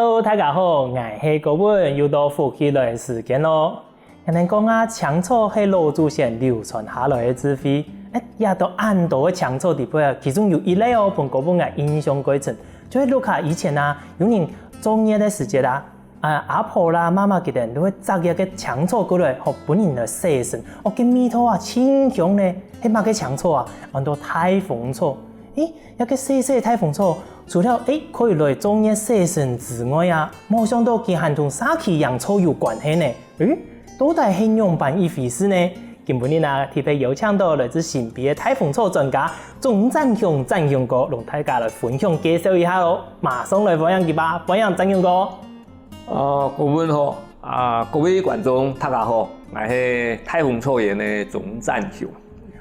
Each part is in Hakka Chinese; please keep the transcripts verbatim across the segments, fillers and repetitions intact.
Hello，大家好，𠊎係高文，又到福氣來个時間囉。𠊎等講啊，青草係老祖先流傳下來个智慧。欸，這兜恁多个青草裡背啊，其中有一類哦，分高文𠊎印象蓋深，就係屋下以前啊，有人做月个時節啊，啊，阿婆啦、媽媽佢等都會摘一个青草過來，好分人來洗身。哦，該味道啊，盡香呢！係麼个青草啊？安到大風草。 欸，這个細細个大風草，除了欸可以來做月洗身之外啊，無想到佢還同社區營造有關係呢。欸，到底係仰般一回事呢？今晡日啊，特別邀請到來自新埤个大風草專家鍾占雄占雄哥，同大家來分享介紹一下哦。馬上來歡迎佢吧，歡迎占雄哥。 呃，各位好，啊，各位觀眾，大家好，𠊎係大風草園个鍾占雄。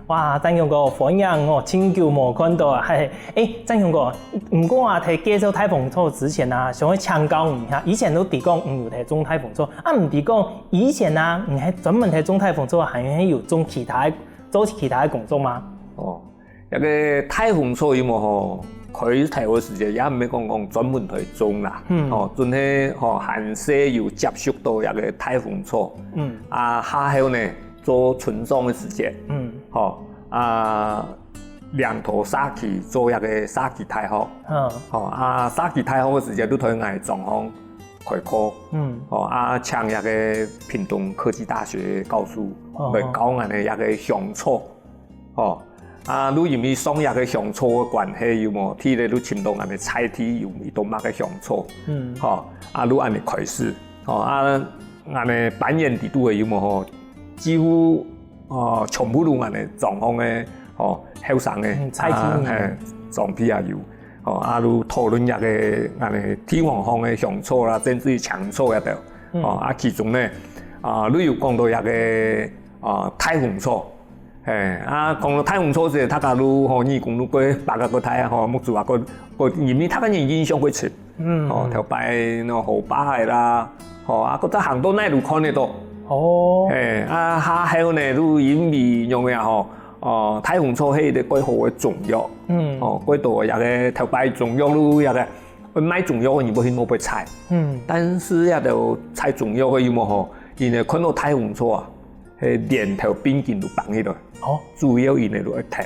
哇，占雄哥，歡迎哦，盡久無看到啊！係，欸，占雄哥，毋過啊，在介紹大風草之前啊，想愛請教你一下，以前都知講你有在種大風草，啊，毋知講以前啊，你係專門在種大風草，還係有種其他个，做其他个工作嗎？哦， 這个大風草有無吼，開頭个時節也毋係講講專門來種啦，吼，總係吼還細有接觸到這个大風草，啊，下後呢，做村長个時節，吼，啊，領導社區做這个社區大學，吼，啊，社區大學个時節，就在𠊎莊項開課，吼，啊，請這个屏東科技大學教授來教𠊎等這个香草。 吼，啊，就因為上這个香草个關係，有無？第一就尋到𠊎等在地有一兜麼个香草，吼，啊，就恁仔開始，吼，啊，𠊎等班員裡肚个有無吼，幾乎，呃，全部就𠊎等莊項个，吼，後生个，嗯，在地人。啊，嘿，莊皮也有，吼，啊，就討論這个𠊎等地方項个香草啦，甚至於青草也得，吼，啊，其中呢，啊，就有講到這个，啊，大風草。 嘿，啊，講到大風草時，大家都吼，耳公都蓋擘啊蓋大啊，吼，目珠啊蓋蓋，因為大家人印象蓋深。嗯。吼，頭擺那河壩仔啦，吼，啊，該隻行到哪都看得到。哦。嘿，啊，下後呢，都因為仰仔啊，吼，哦，大風草係一個蓋好个中藥。嗯。吼，蓋多這个頭擺中藥都這个，賣中藥个人會去外背採。嗯。但是這兜採中藥个有無吼，因為看到大風草啊， 係連頭鬢根都挷起來。哦。主要因為就愛頭，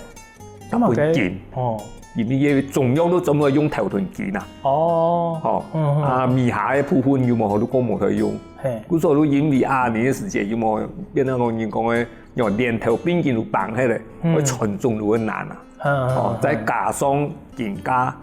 啊，分根。哦。因為這中藥都專門用頭同根啊。哦。吼，嗯，嗯。啊，尾下个部分有無，就較無得用。嘿。故所就因為啊，恁仔个時節有無，變成講人講个，用連頭鬢根都挷起來，嗯。愛傳種就會難啊。嗯，嗯，哦，嗯。再加上今下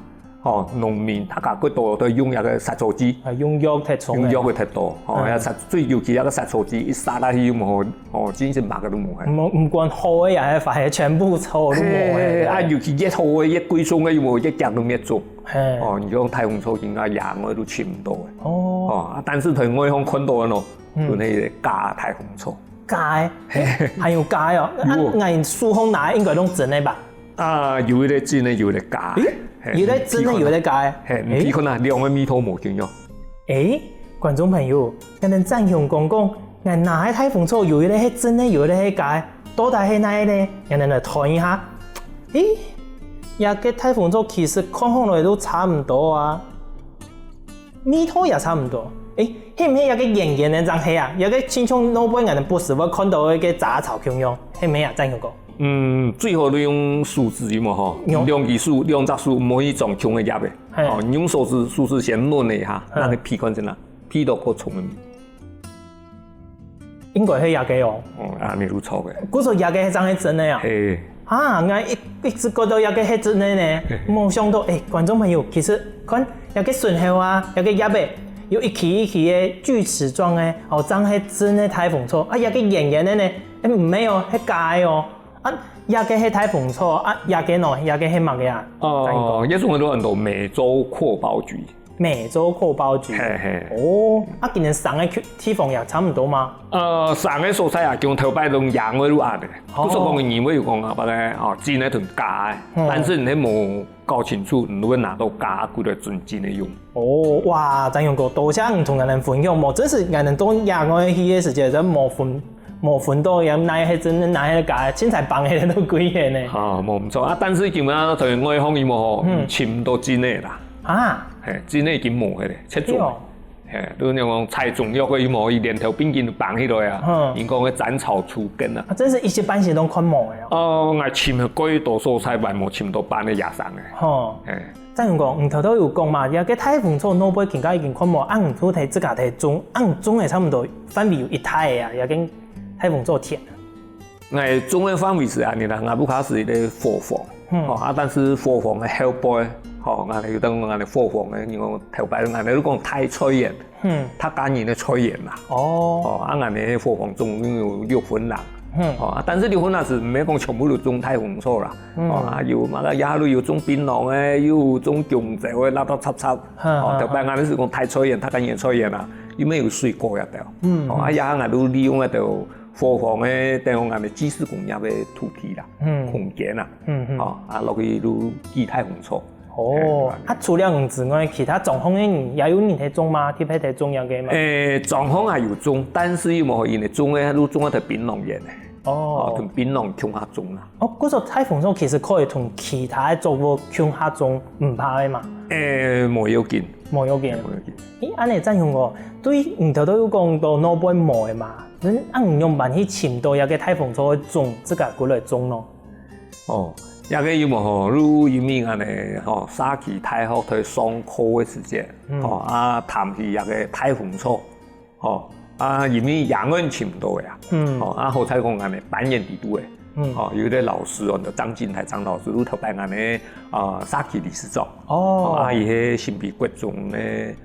吼，農民大家較多都用這个殺草劑，啊，用藥忒重个。用藥个忒多，吼，嗯。也殺，最尤其這个殺草劑一殺落去有無，吼，真係麼个都無个。毋，毋管好个也係壞个，全部草都無个。嘿，啊，尤其越好个、越貴重个有無，越驚都滅種。嘿。哦，你講大風草今下野外都尋毋到个。哦。哦，啊，但是在外項看到个咯，嗯。就係假大風草。 假个，還有假个哦。啊，有哦。𠊎手項拿个應該攏真个吧？啊，有一個真个，有一個假个。咦，嘿，有一個真个，你試看啊。有一個假个。嘿，你試看啊，兩個味道無共樣。誒，觀眾朋友，𠊎等占雄講講，𠊎拿个大風草有一個係真个，有一個係假个，到底係哪個呢？𠊎等來看一下。誒，這個大風草其實看起來都差毋多啊。 味道也差毋多。誒，係毋係這個圓圓个正係啊？這個親像外背𠊎等不時會看到个雜草共樣，係毋係啊？占雄哥。嗯，最好就用手指有無吼？用。兩隻手，兩隻手，毋好去裝共个葉仔。嘿。哦，你用手指，手指先掄一下，嗯。讓佢鼻看一下，鼻到較重个味。 應該係這個哦。哦，啊，你就著个。故所這個係正係真个啊？嘿。啊，𠊎一，一直覺得這個係真个呢。無想到，誒，觀眾朋友，其實看這個脣後啊，這個葉仔有一期一期个鋸齒狀个，哦，正係真个大風草。啊，這個圓圓个呢，誒，毋係哦，係假个哦。啊，這個係大風草，啊，這個呢，這個係麼个啊？哦，這種很多很多美洲闊苞菊。 美洲闊苞菊。嘿，嘿。哦，啊，佢等生个地方也差毋多嗎？呃，生个所在啊，像頭擺攏野外就恁仔。哦。故所講，你會有講啊，把个，哦，真个同假个，嗯。但是你無搞清楚，你會拿到假个過來準真个用。哦，哇，占雄哥，多謝你同𠊎等分享，無，真係𠊎等到野外去个時節，真無分 無分到，也哪係真，哪係假，凊彩放个都貴个呢。啊，無毋著啊，但是基本上在外項有無吼，嗯。尋毋到真个啦。啊，嘿，真个已經無去了，絕種了。對哦。嘿，就係講採中藥个，佢無，佢連頭並肩就挷起來啊，嗯。人講个斬草除根啊。啊，真係一息半息都看無个哦。哦，𠊎尋過多所在，還無尋到半个野生个。吼。嘿。正雄哥，你頭頭有講嘛，這个大紅草外背更加已經看無，恁你就係自家在種，恁種个差毋多範圍有幾大个啊，這个大紅草田啊？ 𠊎種个範圍係恁呢啦，𠊎屋下係一個伙房，嗯。吼，啊，但是伙房个後背，吼，𠊎有當𠊎个伙房个，因為頭擺𠊎个就講大菜園，嗯。客家人个菜園啦。哦。哦，啊，𠊎个伙房總共有六分零，嗯。哦，啊，但是六分零係毋係講全部都種大紅草啦，嗯。哦，啊，有麼个也有種檳榔个，又有種弓蕉个，拉到插插，嗯，哦，嗯，頭擺𠊎个係講大菜園，客家人个菜園啦，又乜有水果也得，嗯，哦，啊，嗯。也𠊎都利用該兜 伙房个，等於講𠊎个祭祀公業个土地啦，嗯。空間啦，嗯，嗯。哦，啊，落去就種大紅草。哦，嘿，啊，除了你之外，其他庄項个人也有人在種嗎？特別在種這个嗎？誒，庄項也有種，但是又無因為種个，就種在檳榔園个。哦。哦，同檳榔共下種啦。哦，故所大紅草其實可以同其他个作物共下種，毋怕个嘛？誒，無要緊。無要緊。無要緊。 咦，恁呢正雄哥，對你頭頭有講到外背無个嘛，恁恁仰般去尋到這个大紅草个種，自家過來種咯？哦，這个有無吼，就因為恁呢吼，社區大學在上課个時節，嗯。吼，啊，談起這个大紅草，吼，啊，因為也恁尋到个啊，嗯。吼，啊，好彩講恁呢，半年底肚个，嗯。吼，有一個老師哦，張進台張老師，就頭擺恁呢，啊，社區理事長，哦。吼，啊，佢係新埤國中个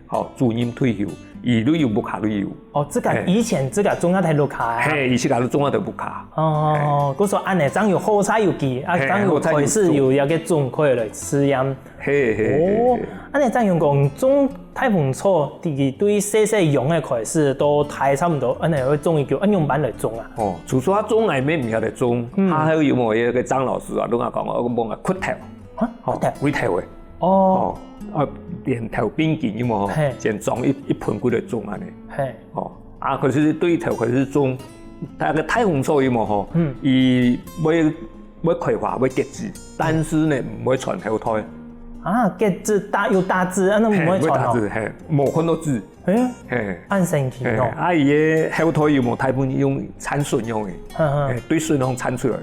吼，主任退休，佢就有屋下就有。哦，自家，嘿。以前自家種啊在屋下啊。嘿，佢自家就種啊在屋下。哦，嘿。故所恁呢，正有好彩有佢，啊，嘿，正有開始有一個種可以來試驗。好彩有種。嘿，嘿，嘿，哦，嘿。恁呢，正雄哥，種大紅草，對，對細細樣个開始，到大差毋多，恁呢會種幾久，恁仰般來種啊？哦，初初啊種，𠊎乜毋曉得種，嗯。啊，還有有無一個張老師啊，攏啊講，我講啊，掘頭。啊，哦，掘頭。掘頭个。 哦。哦，啊，連頭並肩有無吼？嘿。先裝一，一盆過來種恁呢。嘿。哦，啊，可是對頭開始種，該个大紅草有無吼？嗯。佢會，會開花，會結子，但是呢，毋會傳後代。啊，結子大，有大子，啊，該毋會傳哦。嘿，會大子，嘿，無看到子。 誒，嘿。恁神奇哦。嘿，啊，佢个後代有無大部分用產筍用个，呵呵。嘿，對筍項產出來。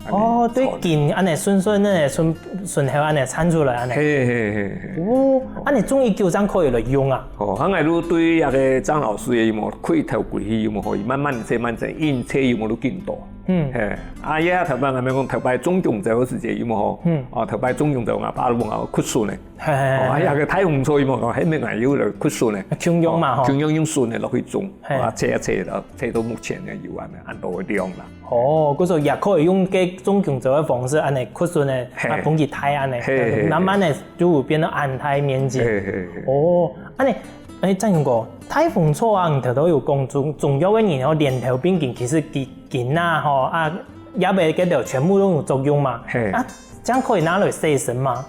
哦，對，根恁呢順順个順，順後恁呢產出來恁呢。嘿，嘿，嘿，嘿。哦，恁呢種幾久正可以來用啊？哦，啊，𠊎就對該个張老師个有無，開頭過去有無，可以慢慢切，慢切，因切有無就緊多。嗯。嘿，啊，也頭擺𠊎等講頭擺種弓蕉个時節有無吼？嗯。啊，頭擺種弓蕉，𠊎爸就問𠊎掘筍呢。 嘿，嘿，哦，啊，嘿。該个大紅草有無講，係毋係𠊎又來掘筍呢？共樣嘛，吼。哦，共樣用筍呢落去種，嘿。啊，切啊切了，切到目前呢有恁呢，恁多个量啦。哦，故所也可以用該種弓蕉个方式，恁呢掘筍呢，嘿。啊，分佢大恁呢，嘿，嘿，嘿。慢慢个就有變到恁大面積。嘿，嘿，嘿。哦，恁呢，誒，正雄哥，大紅草啊，你頭頭有講中，中藥个人吼，連頭並肩，其實佢根啊，吼，啊，葉仔該兜全部都有作用嘛。嘿。啊，這樣可以拿來洗身嗎？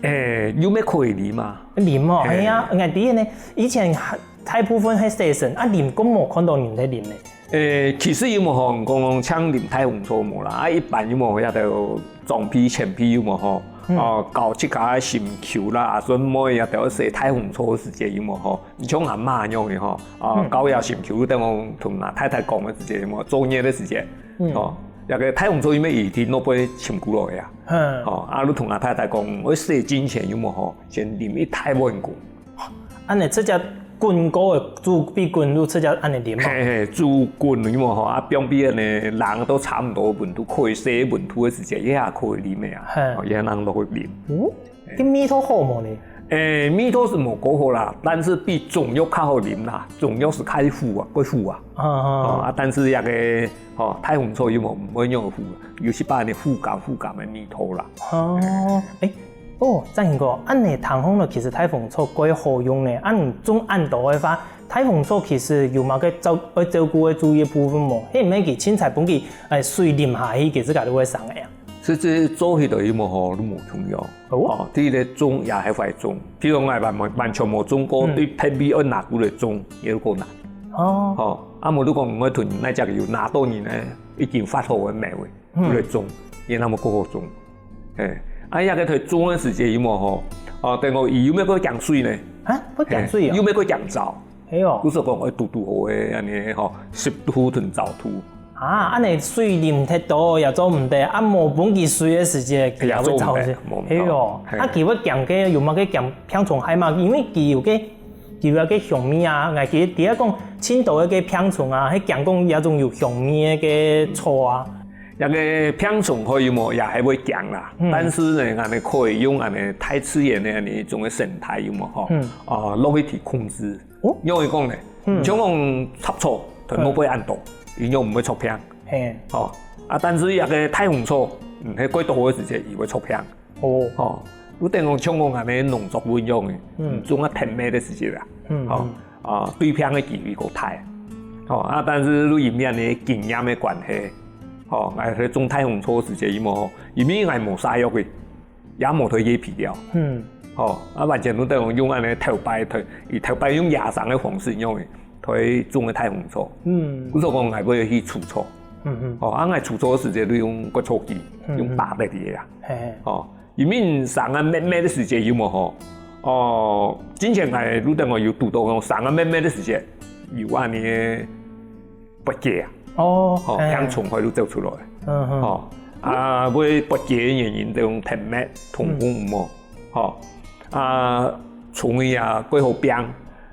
誒，又乜可以啉嘛？啉哦，嘿。係啊，𠊎知呢，以前還，大部分係洗身，啊，啉過無看到人在啉呢。誒，其實有無吼，講講像啉大紅草無啦，啊，一般有無，該兜長輩前輩有無吼，嗯。哦，教自家个心臼啦，啊，順妹啊，都洗大紅草个時節有無吼，你像阿嬤樣个吼，啊，嗯。教佢心臼，等於同阿太太講个時節有無，作孽个時節，嗯。哦，該个大紅草因為已經落背浸過來啊。 嗯。哦，啊，你同阿太太講，愛洗進前有無吼，先啉一大碗過。恁呢直接滾過个，煮比滾就直接恁呢啉哦。嘿，嘿，煮滾有無吼，啊，放比恁呢冷到差毋多个溫度，可以洗个溫度个時節，也可以啉个啊。嘿。哦，也能落去啉。哦，該味道好無呢？誒，味道係無過好啦，但是比中藥較好啉啦，中藥係較苦啊，過苦啊。啊，啊。哦，啊，但是該个，吼，大紅草有無，毋會恁苦，有一把恁苦甘苦甘个味道啦。哦，誒， 哦，正雄哥，恁呢聽起來其實大紅草蓋好用呢。恁種恁多个話，大紅草其實有麼个照，愛照顧个注意部分無？係毋係佢凊彩分佢，誒，水淋下去，佢自家就會生个啊？實際做起來有無吼，都無重要。哦。哦，第一个種也係壞種。譬如講，𠊎完，完全無種過，嗯。對別位愛拿過來種，也有困難。哦。哦，啊，無就講，𠊎同哪隻有拿到人呢，已經發好个苗个。 嗯。過來種，也那麼過好種。嘿，啊，該个在種个時節有無吼？哦，等於佢有無過降水呢？啊，會驚水哦？又毋會驚燥。係哦。故所講愛堵堵好个恁呢吼，濕度同燥度。啊，恁呢水淋忒多也做毋得，啊無分佢水个時節，佢也會燥死。係哦，啊佢會驚个有麼个驚病蟲害嘛？因為佢有个，佢有个香味啊，𠊎記得講盡多个病蟲啊，係驚講這種有香味个草啊。 這个病蟲害有無，也還會驚啦。嗯。但是呢，𠊎等可以用恁呢大自然个恁呢一種个生態有無吼，嗯。啊，落去去控制。哦。仰會講呢？嗯。像講雜草，全部會恁多，佢又毋會出病。嘿。吼，啊，但是這个大風草，嗯，係過多个時節，佢會出病。 哦。吼，就等於像講恁呢農作物樣个，嗯。種啊田麥个時節啊，嗯，吼，嗯。啊，對病个機會較大。吼，啊，但是就因為恁呢經驗个關係，吼，𠊎去種大風草个時節，佢無，因為𠊎無灑藥个，也無推佢肥料。嗯。吼，啊，完全就等於用恁呢頭擺推，佢頭擺用野生个方式樣个，推種个大風草。嗯。故所講𠊎會去除草。嗯，嗯。吼，啊，𠊎除草个時節就用割草機，嗯，用拔个个啊。嘿，嘿。吼， 因為生啊密密个時節有無吼？哦，之前𠊎路頂个有堵到講生啊密密个時節，有恁呢个發芽啊。哦，吼，哎。病蟲害就走出來。嗯，嗯。吼，啊，會發芽个原因就用田麥、通風有無？嗯。吼，啊，蟲仔啊，過好拚。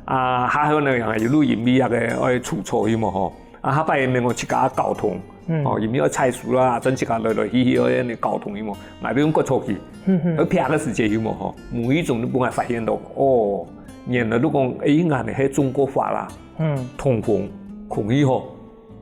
啊，還有呢，有路因為該个愛除草有無吼？ 啊，下擺免講自家搞通，嗯。哦，因為愛採收啦，正自家來來去去愛恁呢搞通，有無？𠊎就用割草機，嗯，嗯。愛撇个時節有無吼？無意中就分𠊎發現到，哦，原來就講，哎，𠊎等係種過花啦，嗯。通風，空氣好，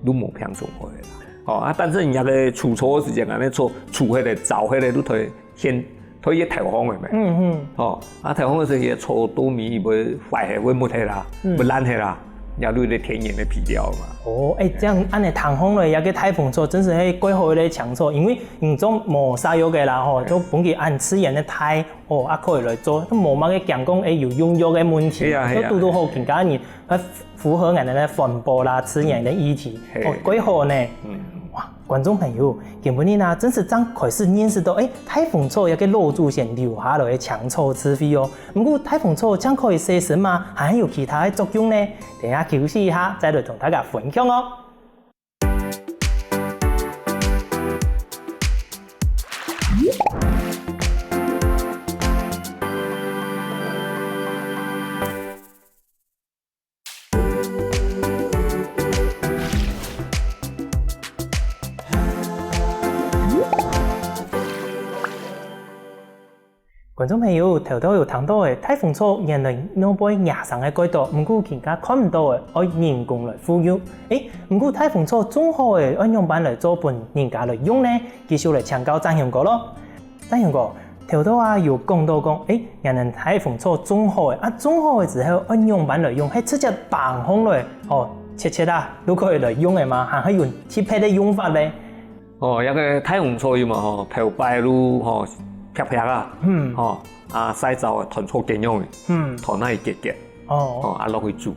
就無病蟲害啦。哦，啊，但是人家个除草个時間，恁呢除，除忒个，燥忒个，就推 先推去頭項个咩？嗯，嗯。吼，啊，頭項个時候，佢个草到尾會壞忒，會沒忒啦，嗯。會爛忒啦，也就係天然个肥料嘛。哦，哎，這樣恁呢聽下來，這个大風草真係係過好个青草，因為你種無灑藥个啦，吼，就分佢恁自然个大，哦，啊，可以來做，都無麼个驚講，哎，有用藥个問題，係啊，係啊。就堵堵好，更加你，呃，符合𠊎等个環保啦、自然个議題，係。哦，過好呢。嗯。哇， 觀眾朋友，今晡日啊，真係正開始認識到，哎，大風草這个老祖先留下來个青草智慧哦。毋過大風草淨可以洗身嗎？還有其他个作用呢？等一下休息一下，再來同大家分享哦。 觀眾朋友，頭到有聽到个大風草原來仰般野生个蓋多，毋過今下看毋到个，愛人工來復育。誒，毋過大風草種好个，愛仰般來做分人家來用呢？繼續來請教張雄哥咯。 張雄哥，頭到啊有講到講，誒，𠊎等大風草種好个，啊種好个之後愛仰般來用，係直接挷䟘來，吼，切切啊，就可以來用个嗎？還係有特別个用法呢？哦，這个大風草有無吼，頭擺就吼，撇撇啊，嗯。吼，啊曬燥个，團草結樣个，嗯。團啊結結，哦。哦，啊落去煮，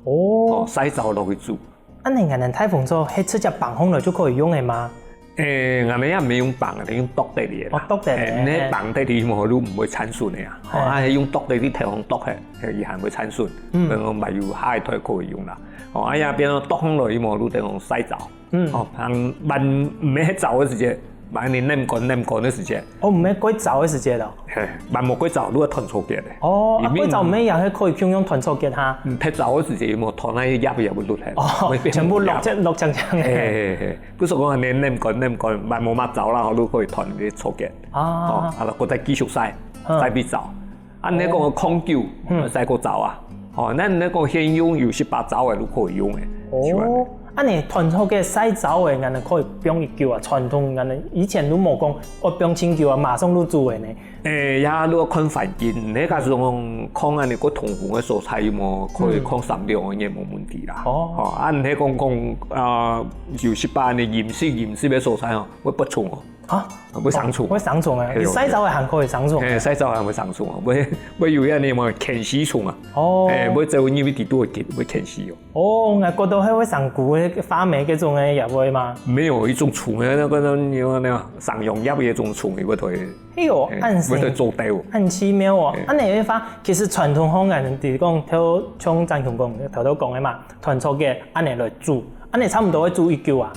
哦。哦，曬燥落去煮。 恁呢𠊎等大風草係直接挷䟘來就可以用个嗎？誒，𠊎等也毋係用挷个，用剁忒个啦。哦，剁忒个。誒，你挷忒个無，就毋會產筍个啊。哦，嘿。啊，係用剁忒个，頭項剁忒，佢還會產筍。嗯。等於嘛有下一代可以用啦。哦，啊，也變做剁䟘來，無，就等於曬燥。嗯。哦，還慢，毋係燥个時節，慢慢冷乾，冷乾个時節。哦，毋係過燥个時節咯。 嘿，慢慢過燥，就愛團草結个。哦，啊，因為過燥毋係也係可以共樣團草結哈？嗯，忒燥个時節，有無團啊，葉葉會落忒。哦，會變全部落淨，落淨淨个。嘿，嘿，嘿，故所講恁呢，冷乾，冷乾，慢慢嘛燥啦，就可以團个草結。啊。哦，啊，然後再繼續曬，嗯。再變燥。啊，你講个抗菌，嗯。曬過燥啊。哦，那你講現用有十八燥个，就可以用个。哦，就恁呢。恁呢團草結曬燥个，恁呢可以放幾久啊？傳統恁呢，以前都無講愛放盡久啊，馬上就煮个呢。 誒，也就看環境，你假使講，看恁呢過通風个所在有無，可以看三兩個月無問題啦。哦。吼，啊，你講講，啊，有一般个陰濕陰濕个所在吼，會發蟲哦。啊，會生蟲。會生蟲啊！係哦。你曬燥个還可以生蟲。係，曬燥還會生蟲啊，會會有遐呢嘛，牽絲蟲啊。哦。係，會走入去底肚个結，會牽絲哦。哦，𠊎覺得還會生菇个、發霉該種个也會嗎？沒有一種蟲啊，那個那那那生溶液个一種蟲，也會對。哎喲，係，恁神，會對做掉。恁奇妙哦！係。恁樣个話，其實傳統方面，你講頭像張兄講頭頭講个嘛，團草个恁樣來煮，恁樣差不多會煮幾久啊？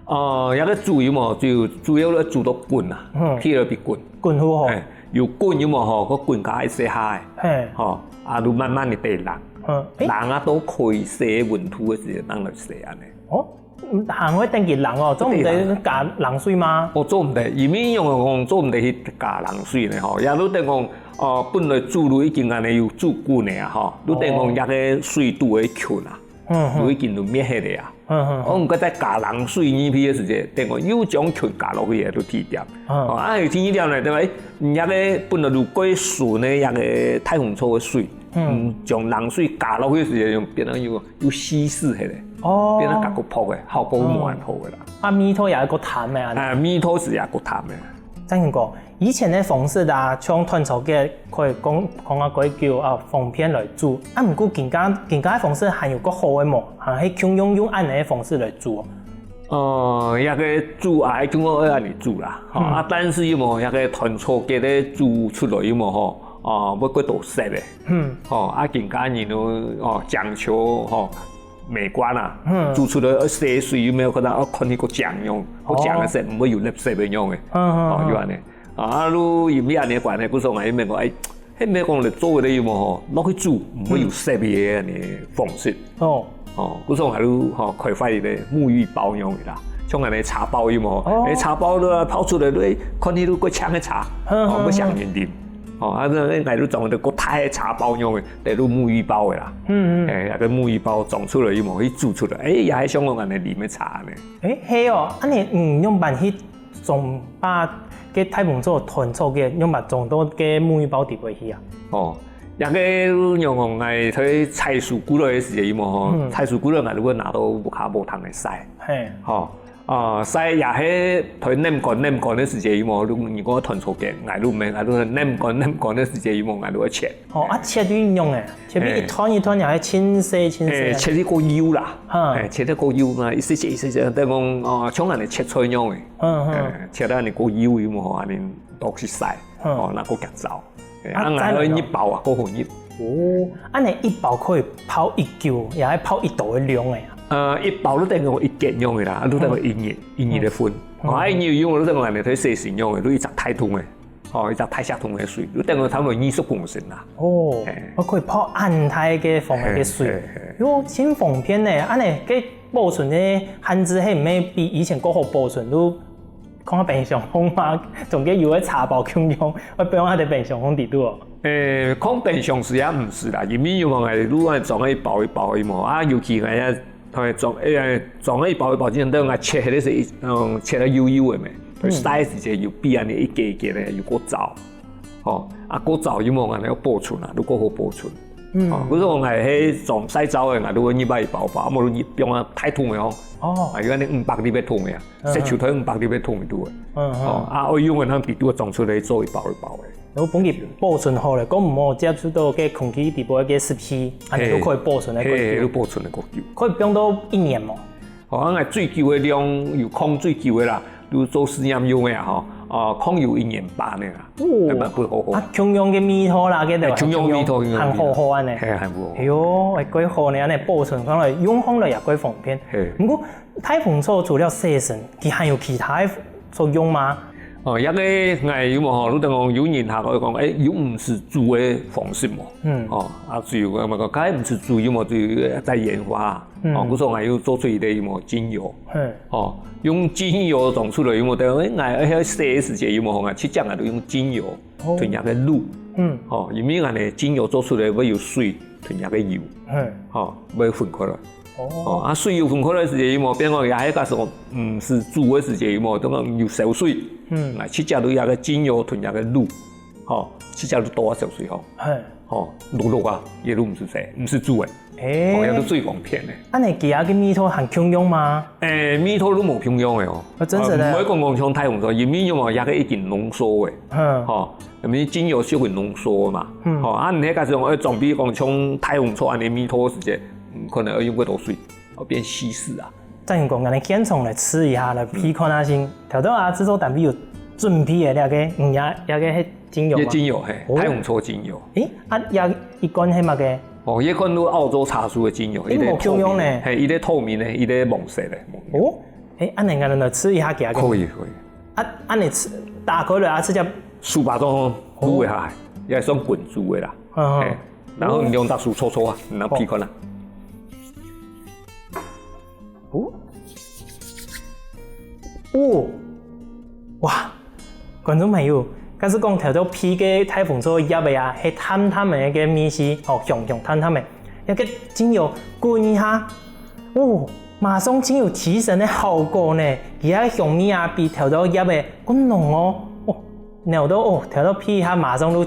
呃，這個煮有無？就主要愛煮到滾啊，嗯。皮兒變滾。滾好吼。哎，有滾有無吼？該滾加一些下，嘿。吼，啊，就慢慢个得冷。嗯，誒。冷啊，到可以食溫度个時間，正來食恁樣。哦，嗯，還會等佢冷哦，做毋得加冷水嗎？哦，做毋得，因為用講做毋得去加冷水呢吼，也就等講，呃，本來煮就已經恁樣有煮滾个啊吼，就等講這個水都會滾啊。 嗯，嗯。就已經就滅忒了啊。嗯，嗯，嗯。哦，毋過再加冷水入去个時節，等於又將菌加落去个，就提掉。嗯。哦，啊，有第二點呢，對吧？誒，你那個本來就過純个那個大紅草个水，嗯。嗯，將冷水加落去个時節，就變成又，又稀釋忒了。哦。變成較過薄个，效果無恁好个啦。嗯。啊，味道也過淡个啊。啊，味道係也過淡个。 正經講，以前个方式啊，像團草个可以講講啊，過久啊，方便來煮。啊，毋過今下今下个方式還有較好个無？還係共樣用恁樣个方式來煮哦？呃，這個煮啊，共樣愛恁樣煮啦，吼，嗯。啊，但是有無，這個團草个咧煮出來有無吼？哦，會過多色个。嗯。吼，啊，今下人都，哦，講究，吼， 美觀啊，嗯。煮出來，呃，色水有無看到？哦，看起來較靚樣，較靚个色，哦。毋會有垃圾个樣个。嗯，嗯，哦，嗯。有恁樣。啊，就因為恁樣个關係，故所𠊎又毋講，誒，係毋講來做个有無吼？落去煮，毋會有色个恁樣方式。哦。哦，故所𠊎就，吼，開發一個沐浴包樣个啦，像恁樣茶包有無？哦。誒，茶包都泡出來，都看起來都較靚个茶，嗯，哦，嗯，較想人啉。嗯。哦，啊，該𠊎就裝一個較大个茶包樣个， 得入沐浴包个啦。嗯，嗯。誒，該個沐浴包裝出來有無？去煮出來，誒，也係像𠊎恁樣啉个茶呢。誒，係哦，恁樣，嗯，仰般去裝把該大紅草、團草个，仰般裝到該沐浴包底背去啊？哦，這個仰講，𠊎在採收過來个時節有無吼？嗯。採收過來，𠊎就會拿到屋下禾埕來曬。嘿。吼， 啊，曬也係在淰乾淰乾个時節有無？如，如果團草个，𠊎就毋免，𠊎就淰乾淰乾个時節有無？𠊎就愛切。哦，啊，切到仰仔？切到一團一團，也係盡細盡細啊？誒，切到較幼啦。哈。誒，切到較幼嘛，一細節一細節，等於講，哦，像恁樣切菜樣仔。嗯，嗯。誒，切到恁樣較幼有無？恁樣落去曬，嗯。哦，拿較遽燥。 誒，啊，啊，再來咯。𠊎愛一包啊，過好入。哦，恁樣一包可以泡幾久，也愛泡幾多个量个啊？呃，一包就等於一斤樣个啦，就等於一日，嗯。一日个份。嗯。哦，啊，一日用就等於恁樣，忒細心樣个，就一隻大桶个，哦，一隻大錫桶个水，就等於差不多二十公升啦。哦，嘿。𠊎可以泡恁大个方个水。嘿，嘿，嘿。喲，真方便呢，恁樣，該保存个限制，係毋係比以前較好保存？就 囥冰箱項嘛，總个有个茶包共樣，會放在冰箱項底肚哦。誒，囥冰箱係也毋使啦，因為有嘛，𠊎就愛裝一包一包个嘛，啊，尤其𠊎也，裝，誒，裝一包一包，之前等𠊎切个時，嗯，切到幼幼个咩，嗯。Size就有比恁樣一格一格个有較燥。 吼，啊，較燥有無恁樣保存啊，就較好保存。嗯。吼，故所講𠊎係裝曬燥个，𠊎就會入來一包包，啊，無就入放啊大桶个吼。哦。啊，有恁樣五百立个桶个啊，嗯。食手台五百立个桶个都會。嗯，嗯。吼，啊，愛用个，通底肚裝出來做一包一包个。然後分佢保存好了，講毋好接觸到該空氣底部个濕氣，啊，你都可以保存得較久。嘿，嘿，都保存得較久。可以放到一年無？ 哦，啊，𠊎最久个量有囥最久个啦，就做試驗用个啊，吼，哦，囥有一年半个啦，哦。還蠻好好。啊，共樣个味道啦，該个，誒，共樣味道，共樣味道。還好好恁樣。嘿，還好好。哎喲，哎，幾好呢，恁樣保存起來，用起來也幾方便。嘿。毋過，大紅草除了洗身，佢還有其他个作用嗎？哦，這個𠊎有無吼，就等於講有人客會講，誒，有毋使煮个方式無？嗯。哦，啊，就有个嘛講，該毋使煮有無？就有个再研發啊。 嗯。哦，故所𠊎又做出一個有無精油。嘿。哦，用精油裝出來有無？等於𠊎愛洗个時節有無？𠊎直接𠊎就用精油，哦。同那個露。嗯。哦，因為𠊎呢精油做出來會有水，同那個油。嘿。哦，會分開來。哦。哦，啊，水有分開來時節有無？變講也係假使講，嗯，毋使煮个時節有無？等於有燒水。嗯。啊，直接就那個精油同那個露，哦，直接就倒啊燒水吼。嘿。哦，淥淥啊，也就毋使洗，毋使煮个。哦，這个係水光片个。恁仔佢个味道還共樣嗎？欸，味道都無共樣个哦。啊，真實个啊。呃，毋會講講像大紅茶，因為有無，這个已經濃縮个。嗯。吼，因為精油屬於濃縮个嘛。嗯。吼，啊，你該假使講，欸，準備講像大紅茶恁仔味道个時節，嗯，可能愛用較多水，哦，變稀釋啊。 正講，𠊎等現場來試一下，來鼻看下先。頭頭啊，製作單位有準備个這个，嗯，這，這个係精油嗎？這精油，嘿，哦。大紅茶精油。欸，啊，這一罐係麼个？哦，這罐係澳洲茶樹个精油，欸，佢个透明个，無共樣呢。嘿，佢个透明个，佢个黃色个。哦，欸，恁仔𠊎等來試一下佢个。可以，可以。啊，恁仔試，打開來啊，直接手巴掌摎一下，也算滾珠个啦。嗯，嗯。嘿，然後你用大手搓搓啊，你拿鼻看啊。哦。 哦，哦，哇！觀眾朋友，假使講頭頭鼻个大紅茶葉仔啊，係淡淡个該味緒，吼，香香淡淡个，這个精油滾一下，哦，馬上就有提神个效果呢。佢个香味啊，比頭頭葉仔更濃哦。哦， 咬到哦，頭頭鼻一下馬上就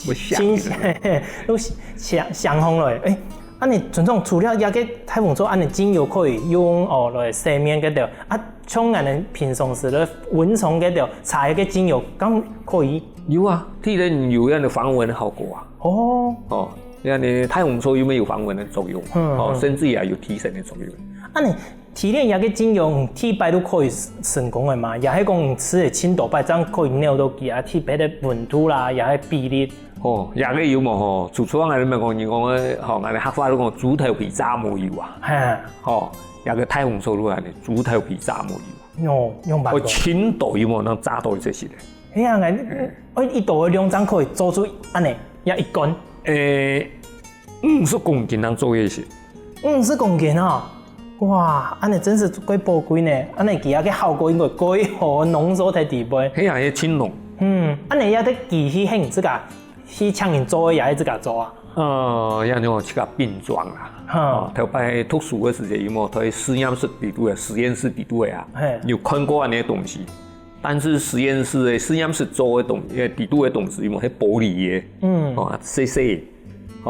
會香起來。清，都香，香烘了。欸，恁仔村長，除了這个大紅茶恁仔精油可以用哦來洗面該兜，啊，像𠊎等平常時个溫床該兜，搽一个精油，敢可以？有啊，天然有恁仔防蚊个效果啊。哦。哦，恁仔大紅茶有無有防蚊个作用？嗯，哦，嗯。甚至也有提神个作用。恁仔 天然這个精油，嗯，第一擺就可以成功个嘛，也係講，嗯，試个盡多擺，正可以咬到佢啊，特別个溫度啦，也係比例。哦，這个有無吼？就像𠊎等講，人講个，吼，𠊎等客話都講，豬頭皮炸麻油啊。嘿。吼，這个大紅茶就恁仔，豬頭皮炸麻油。哦，用辦法。哦，盡多有無能炸到這些个？哎呀，𠊎，哦，一到个量正可以做出恁仔，也一罐。欸，五十公斤能做一些。五十公斤啊？ 哇，恁仔真係蓋寶貴呢，恁仔佢个效果應該蓋好，濃縮在裡背。係啊，係盡濃。嗯，恁仔這个機器係你自家去請人做个，也係自家做啊？呃，也係自家拼裝啦。哈。哦，頭擺讀書个時節，有無在實驗室裡肚个，實驗室裡肚个啊，嘿。有看過恁仔个東西。 但是實驗室个，實驗室做个東，呃，裡肚个東西，有無？係玻璃个，嗯。哦，細細个。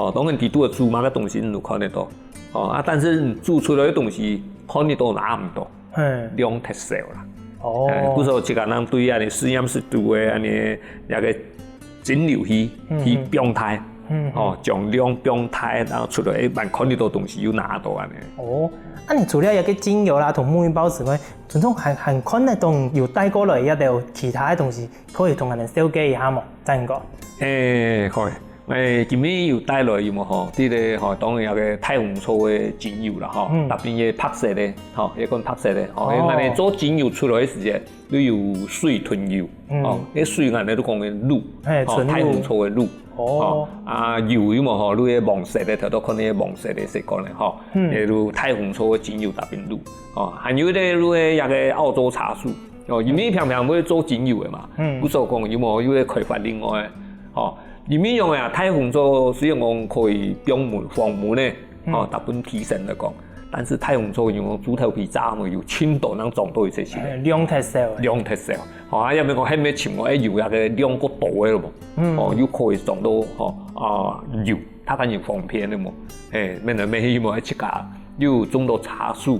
哦，當然裡肚个做麼个東西，你都看得到。哦，啊，但是你做出來个東西，看得到拿毋到，嘿。量忒少啦。哦。欸，故所自家人對恁仔實驗室肚个恁仔，該个蒸餾器，嗯，去放大，嗯，哦，將量放大，然後出來，欸，還看得到東西，又拿到恁仔。哦，啊，你除了這个精油啦，同沐浴包之外， 村長還，還看得到有帶過來這兜其他个東西，可以同𠊎等紹介一下無？正哥。欸，好，欸，今日有帶來有無吼？這个吼，當然這个大紅茶个精油啦吼，嗯。特別个白色个，吼，這款白色个，吼，哦。𠊎等做精油出來个時節，都有水同油，嗯。吼，該水𠊎等都講个露，嘿，吼，純露。大紅茶个露。 哦。吼，啊，油有無吼，你个黃色个，頭頭看你个黃色个色管个吼，嗯。例如大紅茶个精油特別露，吼，還有咧，你个這个澳洲茶樹，哦，因為平常會做精油个嘛，嗯。故所講有無，又會開發另外个，吼，因為用啊，大紅茶雖然講可以防蚊、防蚊个，嗯。吼，大部分提神來講，但是大紅茶用豬頭皮炸嘛，有盡多人撞到一些些。哎，量忒少了。量忒少。 吼，啊，也毋係講係毋係尋我，欸，有該个量較多个咯無？嗯。哦，又可以種到，吼，啊，有，佢个人方便个無？嘿，免來免去無，自家又種到茶樹，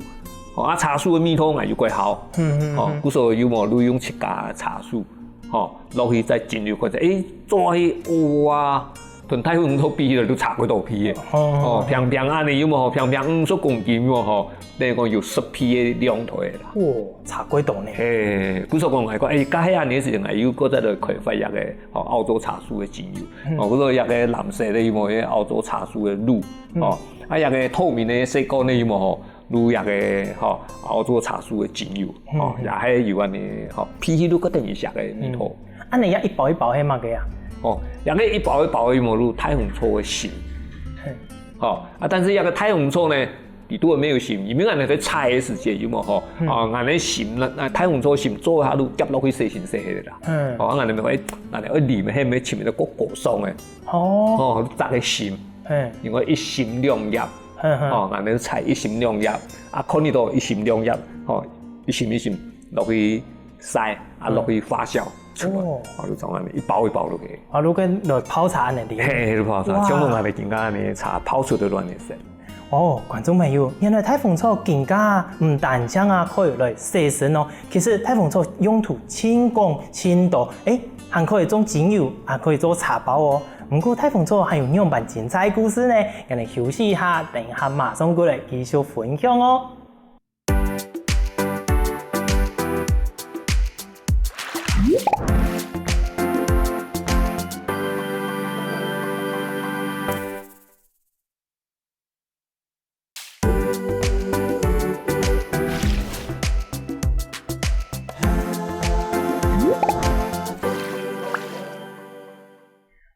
吼，啊，茶樹个味道啊又較好，嗯，嗯，吼，嗯。故所有無，你用自家个茶樹，吼，落去再蒸餾看，欸，做起，哇， 同大紅茶比起來都差幾多倍个。哦。哦，平平恁仔有無吼？平平五十公斤有無吼？等於講有十倍个量頭个啦。哦，差幾多呢？嘿，故所講來講，欸，該係恁仔个時節，𠊎又過再來開發一个，吼，澳洲茶樹个精油。嗯。哦，故所一个藍色个有無？一个澳洲茶樹个露。嗯。哦，啊，一个透明个細罐个有無吼？ 如這个，吼，澳洲茶樹个精油，嗯，吼，嗯。也係有恁仔，吼，鼻起來較等於係个味道。嗯。恁仔這一包一包係麼个啊？哦，這个一包一包个無就大紅茶个心。嘿。吼，啊，但是這个大紅茶呢，裡肚無有心，因為𠊎等在採个時節有無吼？嗯。啊，𠊎等心，該，該大紅茶心做下就夾落去洗身洗个啦。嗯。哦，啊，𠊎等無，欸，𠊎等愛啉，係毋係尋个較高尚个？哦。哦，摘个心。嘿。因為一心兩葉。 嘿嘿。吼，𠊎等採一心兩葉，啊，看得到一心兩葉，吼，一心一心落去曬，啊，嗯。落去發酵出來，哦。啊，就像恁仔一包一包落去。啊，就跟來泡茶恁仔哩。嘿，就泡茶，哇。像𠊎等今下恁仔茶泡出个卵也是。哦，觀眾朋友，原來大紅草今下毋單淨啊可以來洗身哦，其實大紅草用途盡廣盡多，誒，還可以做精油，還可以做茶包哦。毋過大紅草還有仰般精彩故事呢？𠊎等休息一下，等一下馬上過來繼續分享哦。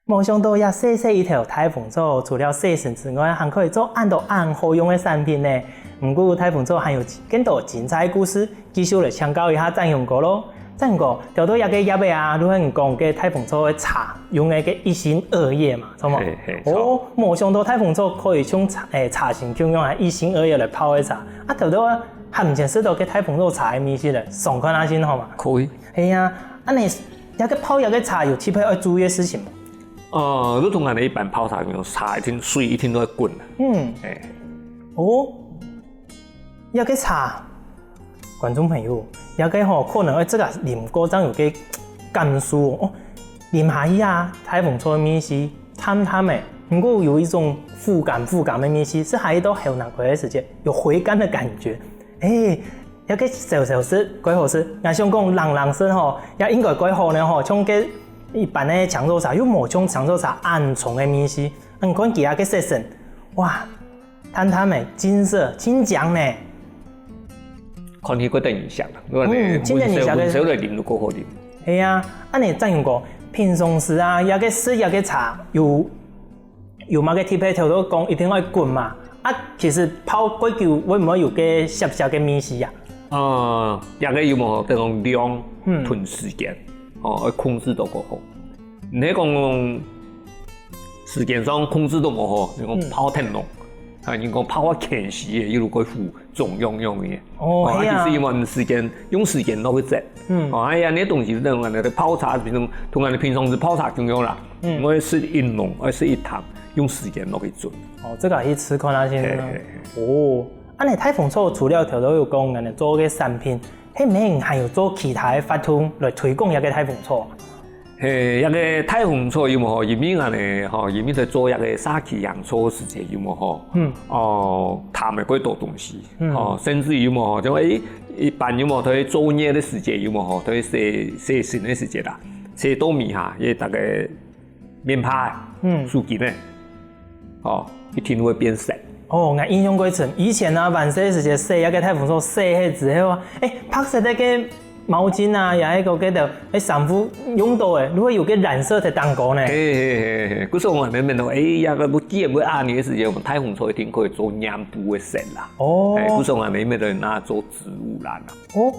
無想到這細細一條大紅草，除了洗身之外，還可以做恁多恁好用个產品呢。毋過大紅草還有更多精彩故事，繼續來請教一下展雄哥囉。展雄哥，頭到這個葉仔啊，就係你講个大紅草个茶，用个个一心二葉嘛，著無？係，係，著。哦，無想到大紅草可以像茶，誒，茶神共樣，還一心二葉來泡个茶。啊，頭到啊，還毋曾食到个大紅草茶个味緒咧，嚐看啊先好嘛？可以。係啊，恁呢，這個泡這個茶有特別愛注意个事情無？ 呃，就同𠊎等一般泡茶共樣，茶一定，水一定都愛滾。嗯。誒。哦，這個茶，觀眾朋友，這個吼，可能愛自家啉過正有个感受哦。哦，啉下去啊，大紅草个味緒，淡淡个，毋過有一種苦甘苦甘个味緒，食下去到喉嗹開个時節，有回甘个感覺。誒， 這個燒燒食，蓋好食。𠊎想講冷冷食吼，也應該蓋好呢吼，像該一般个青草茶，又無像青草茶恁重个味緒。啊，你看佢啊个色澤，哇，淡淡个，金色，清香呢。看起來蓋得人惜啊，嗯，真正人惜个。溫燒，溫燒來啉都蓋好啉。係啊，恁呢展雄哥，平常時啊，這個食這個茶有 有麼个特別頭到講一定愛滾嘛？啊，其實泡蓋久會毋會有該澀澀个味緒啊？呃，這個有無吼，等於講量嗯同時間，哦，愛控制到較好。毋係講時間上控制到無好，你講嗯泡忒耐，啊，人講泡啊乾死个，又有蓋苦， 中央樣个。哦，哦，係啊。啊，其實用時間，用時間落去做。嗯。哦，哎呀，該東西係恁樣个，泡茶，平常，同𠊎等平常時泡茶共樣啦。嗯。毋愛食一濃，愛食一淡，用時間落去做。哦，這個去試看啊先。係，係，係。哦，恁呢大紅草除了頭到有講恁呢做个產品，係毋係還有做其他个活動來推廣這個大紅草啊？ 嘿，這個大紅草有無吼？因為𠊎呢，吼，因為在做這個社區營造个時節有無吼？嗯。哦，談个蓋多東西，嗯。吼，甚至有無吼？像，誒，一般有無？在做月个時節有無吼？在洗，洗身个時節啦，洗到尾下，也大概面帕，嗯。手巾呢，吼，一定會變色。哦，𠊎印象蓋深。以前啊，還細个時節洗這個大紅草洗忒之後啊，誒，白色个 毛巾啊，也係該个个，誒，衫褲用到个，就會有个染色在當中呢。嘿，嘿，嘿，嘿，故所𠊎等面頭，誒，這個不既然會恁樣个時節，𠊎等大紅草一定可以做染布个色啦。哦。誒，故所𠊎等面頭拿做植物染啊。哦，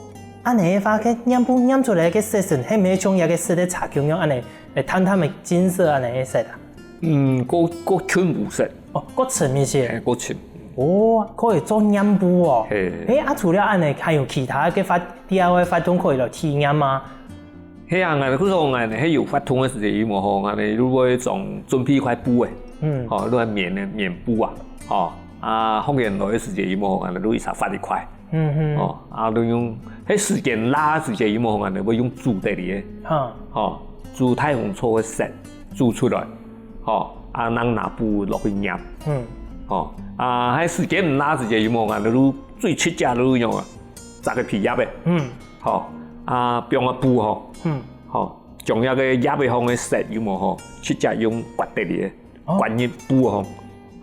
恁樣个話，該染布染出來个色澤，係毋係像這個色个茶共樣恁樣，誒，淡淡个金色恁樣个色啊？嗯，較，較深烏色。哦，較深一些。誒，較深。哦，可以做染布哦。嘿。誒，啊，除了恁樣，還有其他个發 第二個活動可以來體驗嗎？係啊，𠊎故所𠊎呢，係有活動个時節，有無吼，𠊎呢，就會裝準備一塊布誒，嗯。吼，就係棉个棉布啊，吼，啊，學員來个時節，有無吼，𠊎呢，就一儕發一塊，嗯哼。吼，啊，就用，係時間罅个時節，有無吼，𠊎呢，會用煮得个，哈。吼，煮大紅草个色，煮出來，吼，啊，正拿布落去染，嗯。吼，啊，係時間毋罅个時節，有無吼，𠊎呢，就最直接就用啊， 摘个皮葉仔，嗯。吼，啊，放个布吼，嗯。吼，將這個葉仔項个色有無吼，直接用刮得个，哦。刮入布吼。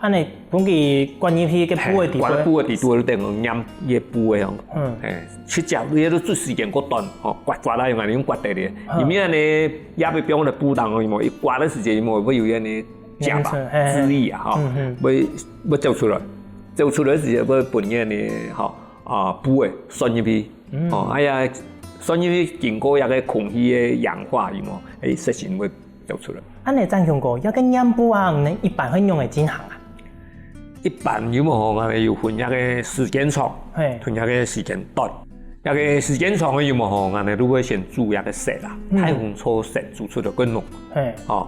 恁樣，分佢刮入去个布个底肚。嘿，刮布个底肚，等於染這布个吼。嗯。嘿，直接你這個做時間較短吼，刮刮啦，用恁樣用刮得个。嗯。因為恁樣葉仔放在布當中，有無？一刮个時節，有無？會有恁樣夾啊，黏住，嘿，嘿。汁液啊，吼，嗯，嗯。會，會走出來，走出來个時節會分恁樣吼， 啊，布仔濺入去。嗯。哦，哎呀，濺入去經過這個空氣个氧化，有無？誒，色素會走出來。恁樣展雄哥，這個染布啊，你等一般會仰般進行啊？一般有無吼，𠊎等有分這個時間長，嘿。同這個時間短。這個時間長个有無吼，𠊎等就會先煮這個色啦，嗯。大紅草色煮出來較濃。嘿。哦，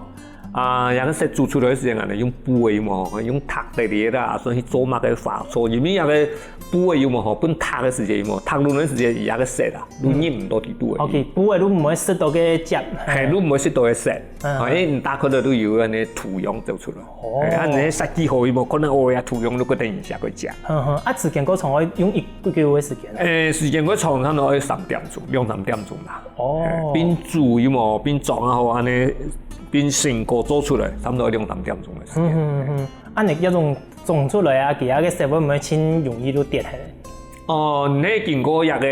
啊，這个色做出來个時間，𠊎等用布个有無？用䌈个咧啦，所以做麼个花草，因為這个布个有無吼，分䌈个時間有無？䌈落个時間，這个色啊，都入毋到底肚个。OK，布个都毋會食到个汁。係，都毋會食到个色。嗯。啊，因為你打開了都有恁呢土壤走出來。哦。係，啊，你設計好有無？可能哦呀，土壤都个等一下个食。嗯哼，啊，時間過長，愛用幾久个時間啊？誒，時間過長，差不多愛三點鐘，兩三點鐘啦。哦。誒，並煮有無？並裝啊好，恁呢，並成果做出來，差不多兩三點鐘个時間。嗯哼嗯哼，啊，你這種種出來啊，佢个色會毋會盡容易就跌下？哦，你經過這个，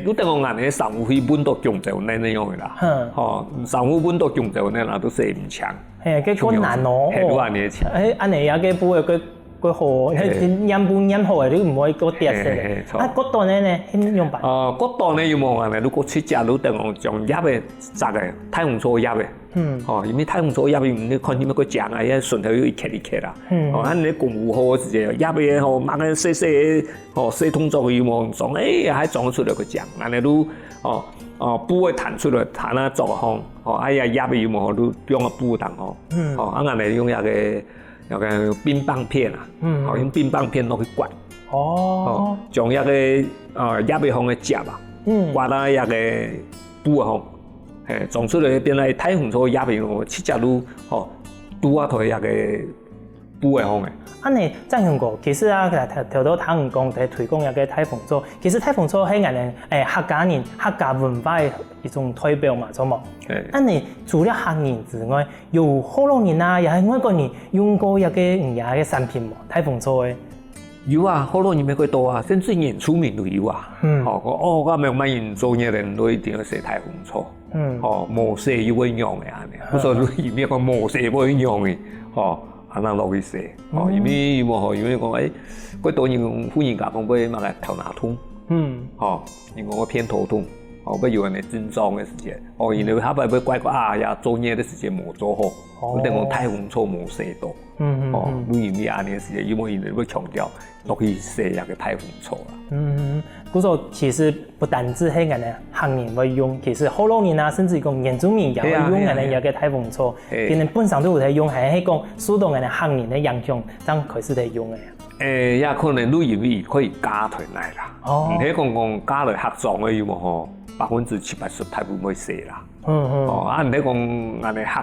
你等於講恁呢，衫褲去搵到弓蕉呢，恁樣个啦。哼。吼，衫褲搵到弓蕉呢，那都洗毋淨。嘿，該困難哦。係，愈恁呢淨。哎，恁呢這个布个，个，个好，嘿。黏布黏好个，你毋會過跌色个。嘿，嘿，著。啊，過短个呢，恁樣辦？哦，過短个有無恁呢？如果七隻，你等於講葉个，摘个，大紅草葉个。 嗯。哦，因為大紅草葉，你看佢乜个靚啊，佢順頭又一屉一屉啊。嗯。哦，啊，你功夫好个時節，葉个吼，買个細細个，吼，細動作有無裝，哎，還裝出來个靚，恁呢都，哦，哦，布會彈出來，彈啊做項，哦，哎呀，葉个有無，都用个布彈哦。嗯。哦，啊，恁呢用那个，那个冰棒片啊，嗯。哦，用冰棒片落去刮。哦。哦，將那个，呃，葉个項个汁啊，嗯。刮到那个布个項。 嘿，裝出來變來大紅草葉个，七隻路，吼，拄啊在該个布个項个。恁呢，正雄哥，其實啊，頭，頭到聽你講，在推廣這个大紅草，其實大紅草係𠊎等，誒，客家人、客家文化个一種代表嘛，著無？嘿。恁呢，除了客人之外，有學老人啊，也係外國人用過這个，嗯，這个產品無？大紅草个。 有啊，學老人乜幾多啊，甚至原住民都有啊。嗯。吼，講，哦，𠊎等麼人做月人都一定愛洗大紅草。嗯。吼，無洗又會仰个恁呢。哦。故所以乜講無洗會仰个，吼，恁樣落去洗。吼，嗯。因為有無吼，因為講，誒，幾多人婦人家講會麼个頭那痛。嗯。吼，人講會偏頭痛，吼，會有恁呢症狀个時節。哦，因為下擺會怪講，啊呀，做月个時節無做好，哦。等講大紅草無洗到。 嗯，嗯，哦，嗯。就因為恁呢个時節，因為佢等會強調落去洗這个大紅草啦。嗯，嗯，嗯。故所其實不單止係𠊎等客人會用，其實學老人啊，甚至講原住民也會用𠊎等這个大紅草，係啊，係啊。係。佢等本身都有在用，還係講受到𠊎等客人个影響，正開始在用个。誒，也可能就因為可以嫁轉來啦。哦。毋係講講嫁來客庄个有無吼，百分之七八十大部分會洗啦。 嗯，嗯。哦，啊，毋係講恁呢客，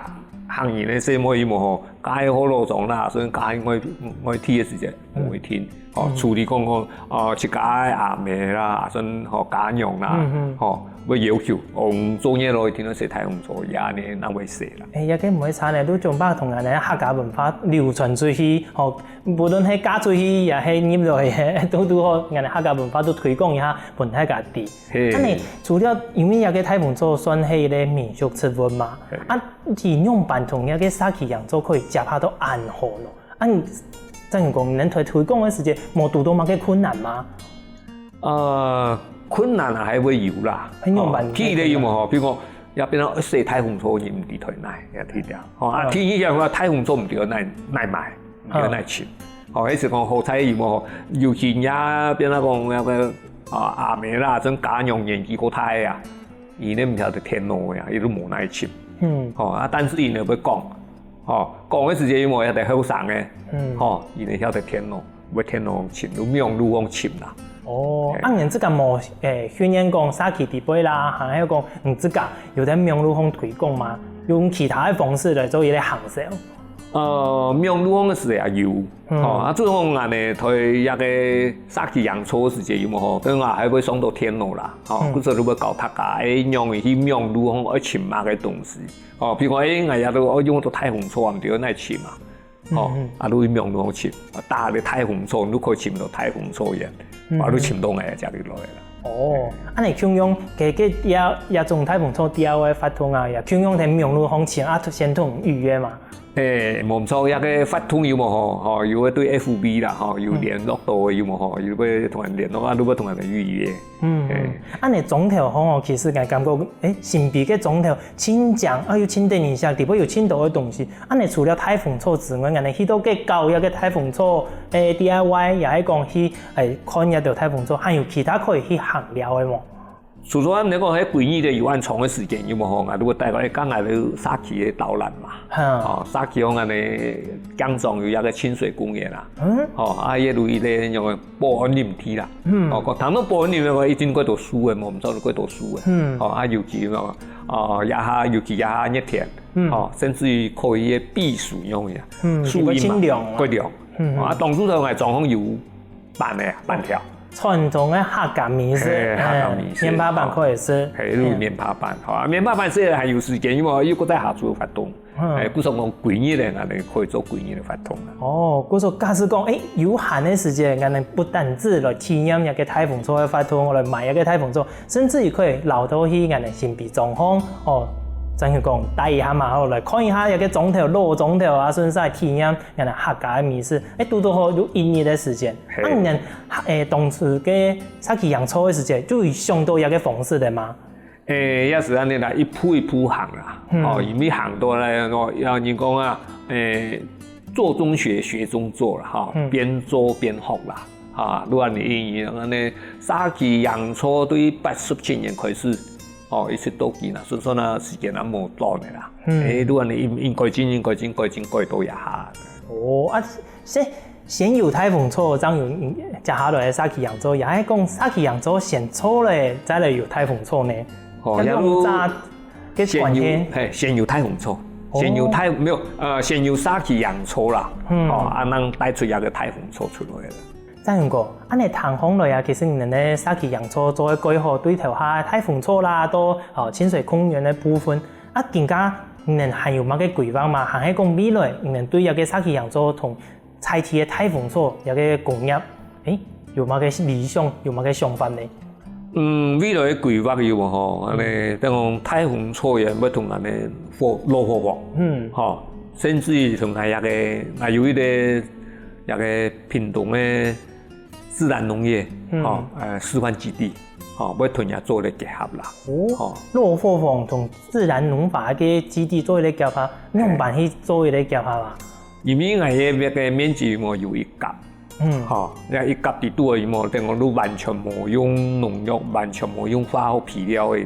客人个細妹有無吼，嫁去學老庄啦，所以嫁去外，外地个時節，嗯。無一定。哦，嗯。除非講講，哦，自家个阿姆啦，算吼家娘啦，嗯，嗯。吼，會要求，哦，做月老一定愛洗大紅草，也恁呢，那會洗啦。誒，也該毋會差呢，就將把同𠊎等客家文化流傳出去，吼，無論係嫁出去，也係入來个，都，都好，𠊎等客家文化都推廣一下，分大家知。 係。恁呢，除了因為這个大紅草算係一个民俗植物嘛，係。啊，佢仰般同這个社區營造可以結合到恁好呢？啊，你，正雄哥，你在推廣个時節，無堵到麼个困難嗎？呃，困難啊，還會有啦。係仰般？哦，第一个有無吼？比如講，這片啊，洗大紅草人毋知在哪，也知道。吼，啊，嗯。第二个話，大紅草毋知在哪，哪買。 毋知哪尋。哦，意思講好彩有無吼，尤其這片啊講該个，啊，阿姆啦，像家娘年紀較大个啊，佢等毋曉得電腦个啊，佢都無哪尋。嗯。吼，啊，但是佢等會講，吼，講个時節佢無曉得後生个，嗯。吼，佢等曉得電腦，會電腦尋，就網路項尋啦。哦，嘿。啊，你自家無，誒，訓練講社區裡背啦，還有講你自家有在網路項推廣嗎？用其他个方式來做一个行銷？ 呃，網路項个時節也有，嗯。吼，啊，就講恁呢，在這个社區營造个時節有無吼，當然還會傷到電腦啦，吼，嗯。故所就會教大家，誒，仰般去網路項愛尋麼个東西，吼，比如講，誒，𠊎這都愛用到大紅草，毋知哪尋啊，吼，嗯，嗯。啊，就去網路項尋，啊，打个大紅草，你就可以尋到大紅草園，嗯。啊，就尋到𠊎這裡來啦。哦，恁呢共樣，這个也，也種大紅草D I Y个活動啊，也共樣在網路項尋啊，先同預約嘛。 誒，無錯，這个活動有無吼？吼，有个對F B啦，吼，有聯絡到个有無吼？有个同人聯絡啊，有个同人預約。嗯，嘿。嗯。恁呢莊頭項哦，其實𠊎感覺，誒，新埤个莊頭盡靚，啊，又盡得人惜，裡背有盡多个東西。恁呢除了大紅草之外，恁呢去到該搞這个大紅草，誒，D I Y，也係講去，誒，看這兜大紅草，還有其他可以去行尞个無？所以講，你講該幾日个有恁長个時間，有無吼？𠊎都會帶个，欸，剛才个社區个導覽嘛。吼，社區講恁呢，江庄有一個親水公園啊。吼，啊，也有一個那個報恩林地啦。吼，講談到報恩林个話，一定幾多樹个，無毋知幾多樹个。吼，啊，尤其嘛，哦，這下，尤其這下熱天，吼，甚至於可以避暑用个，樹蔭嘛，幾涼啊。哦，啊，當初在𠊎莊項有 粄个粄條。傳統个客家美食，嘿，客家美食，欸，棉粑粄可以食。嘿，有棉粑粄，吼，啊，棉粑粄食了還有時間，因為又過在下晝个活動。欸，故所講幾日个，恁呢可以做幾日个活動啊。哦，故所假使講，欸，有閒个時間，恁呢不單止來體驗這個大豐作个活動，來買這個大豐作，甚至於可以留到去恁呢新埤莊項，哦，正經講，待一下嘛，吼，來看一下這個莊頭，老莊頭啊，順勢體驗 恁呢客家个美食，欸，堵堵好有一日个時間。嘿。啊，你等，欸，當初个社區營造个時間，就有想到這個方式个嗎？欸，也係恁呢啦，一步一步行啦。嗯。哦，因為行到來，哦，要人講啊，欸，做中學，學中做啦，哈，嗯。邊做邊學啦。啊，如果你，恁呢，社區營造對八十七年開始，哦，一直到今啦，所以講呢，時間也無短个啦。嗯。欸，如果你應，應該真，應該真，應該真，改到這下。哦，啊， 先，先有大豐作，正有，嗯，接下來个社區營造，也係講社區營造先做了，再來有大豐作呢？哦，這兩者个關係。先有，嘿，先有大豐作，哦。先有大，沒有，呃，先有社區營造啦，嗯。哦，啊，正帶出這個大豐作出來了。正經講，恁呢聽下來啊，其實你等个社區營造做个幾好，對頭下大豐作啦，到，哦，親水公園个部分，啊，今下你等還有麼个規劃嗎？還係講未來你等對這個社區營造同 在地个大豐作這個工業，欸，有麼个理想，有麼个想法呢？嗯，未來个規劃有無吼？恁呢，等講大豐作園會同恁呢伙，老伙房，嗯。吼，甚至於同𠊎這個，𠊎有一個，這個屏東个自然農業，嗯。吼，呃，示範基地，吼，會同佢做一個結合啦。哦，吼。老伙房同自然農法个基地做一個結合，仰般去做一個結合啊？ 因為𠊎个該個面積有無有一甲，嗯。吼，該一甲裡肚个有無，等於都完全無用農藥，完全無用化學肥料个，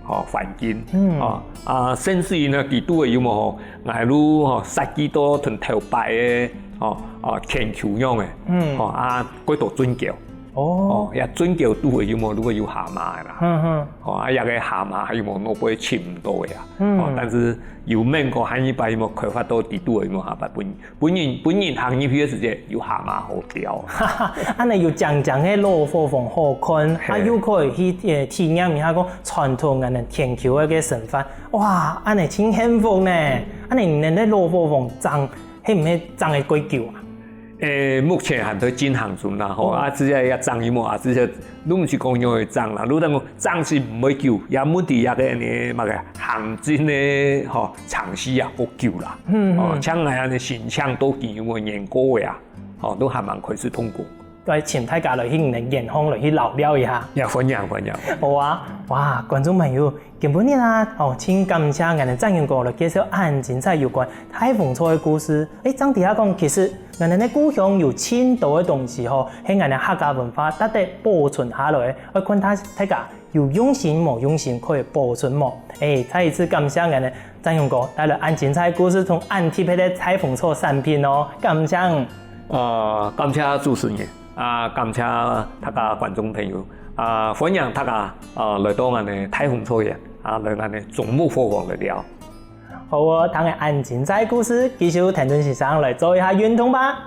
吼，環境，嗯。吼，啊，甚至於呢，裡肚个有無吼，𠊎都吼設計到同頭擺个，吼，啊，田坵樣个，嗯。吼，啊，過多圳溝。哦。哦，也圳溝肚个有無，都會有蛤蟆个啦。嗯哼。吼，啊，這個蛤蟆還有無，都會尋毋到个啊。嗯。吼，但是 有免講下二擺有無開發到裡肚个有無蛤蟆，分，分人，分人行入去个時節有蛤蟆好釣。恁呢有靚靚个老伙房好看，啊，嘿。又可以去，呃，體驗一下講傳統恁呢田坵个生活。哇，恁呢真幸福呢！恁呢你等个老伙房正，係毋係正會蓋久啊？ 欸，目前還在進行中啦，吼，哦。啊，這下也整有無，啊，這下都毋係講仰會整啦，你等講整係毋會久，也問題也个呢，麼个行政个，吼，程序也過久啦。嗯，哦，嗯。像𠊎恁呢申請到今有無年過个啊，吼，都還吂開始動工。來，請大家來去你个園項來去遶尞一下。也歡迎，歡迎。好啊，哇，觀眾朋友， 今晡日啊，哦，盡感謝𠊎等展勇哥來介紹恁精彩有關大豐作个故事。欸，正知下講，其實𠊎等个故鄉有盡多个東西吼，係𠊎等客家文化值得保存下來个。愛看大，大家有用心無用心，可以保存無？欸，再一次感謝𠊎等展勇哥帶來恁精彩个故事同恁特別个大豐作產品哦，感謝。呃，感謝主持人。 啊，感謝大家觀眾朋友，啊，歡迎大家，啊，來到𠊎等个大豐作園，啊，來𠊎等个中木伙房來尞。好哦，聽完恁精彩个故事，繼續跈等先生來做一下運動吧。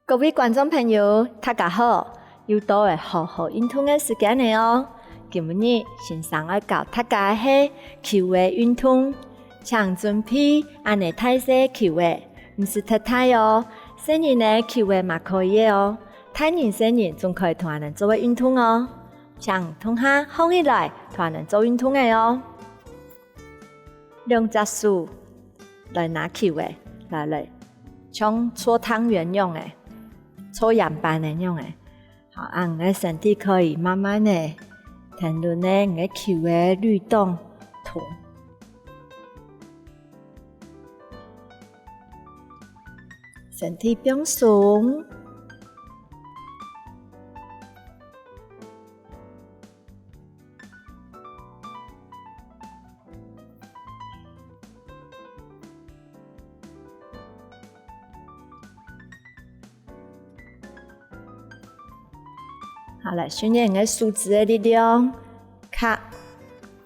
各位觀眾朋友，大家好！又到了好好運動个時間了哦！今晡日先生愛教大家个係球个運動，請準備恁呢大細个球仔， 毋使忒大哦，細人仔球仔嘛可以个哦，大人細人總可以同恁呢做个運動哦。請同下䟘起來，同恁呢做運動仔哦。兩隻手來拿球仔，來來，像搓湯圓樣仔，搓圓粄仔樣仔。好，恁樣你个身體可以慢慢仔，跈等呢，你个球仔律動動。身體放鬆。 好，來，訓練你个手指个力量，卡，